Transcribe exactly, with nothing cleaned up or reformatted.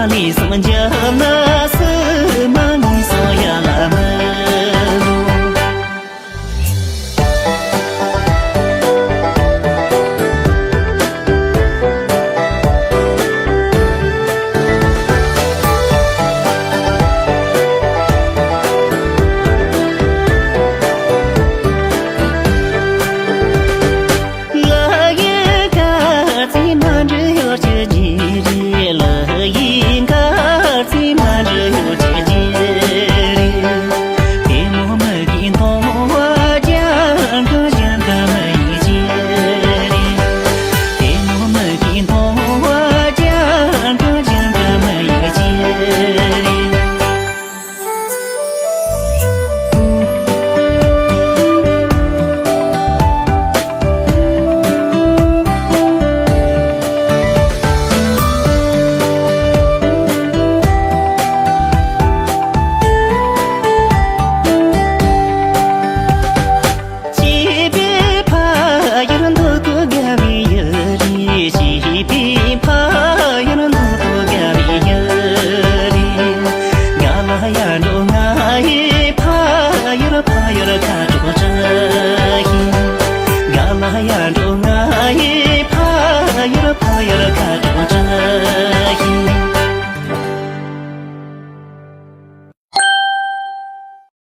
ལས་སམ་འཇམ་ན་སི་མ་ནི་སོ་ཡ་ལ་མི་ལོ། ལ་ཡི་ག་ཚི་མ་འདྲི་ཡོད་ཅི་ཇི་རི། ལ་ཡི་ག་ཚི་མ་འདྲི་ཡོད་ཅི་ཇི་རི། དེ་མོ་མི་གི་མཐོང་བ་ཅང་གང་ཞིག་ག་མི་ཡི་ཅི་རི། དེ་མོ་མི་གི་མཐོང་བ་ཅང་གང་ཞིག་ག་མི་ཡི་ཅི་རི། སྐྱིད་པའི་ཕ་ཡུལ་འདུག་གོ་དགའ་བའི་ཡུལ་རེད། སྐྱིད་པའི་ཕ་ཡུལ་འདུག་གོ་དགའ་བའི་ཡུལ་རེད། ག་ལ་ཡ་འགྲོ་ང་ཡི་ཕ་ཡུལ། ཕ་ཡུལ་ཁ་དྲོ་དྲག་ཡིན། ག་ལ་ཡ་འགྲོ་ང་ཡི་ཕ་ཡུལ། ཕ་ཡུལ་ཁ་དྲོ་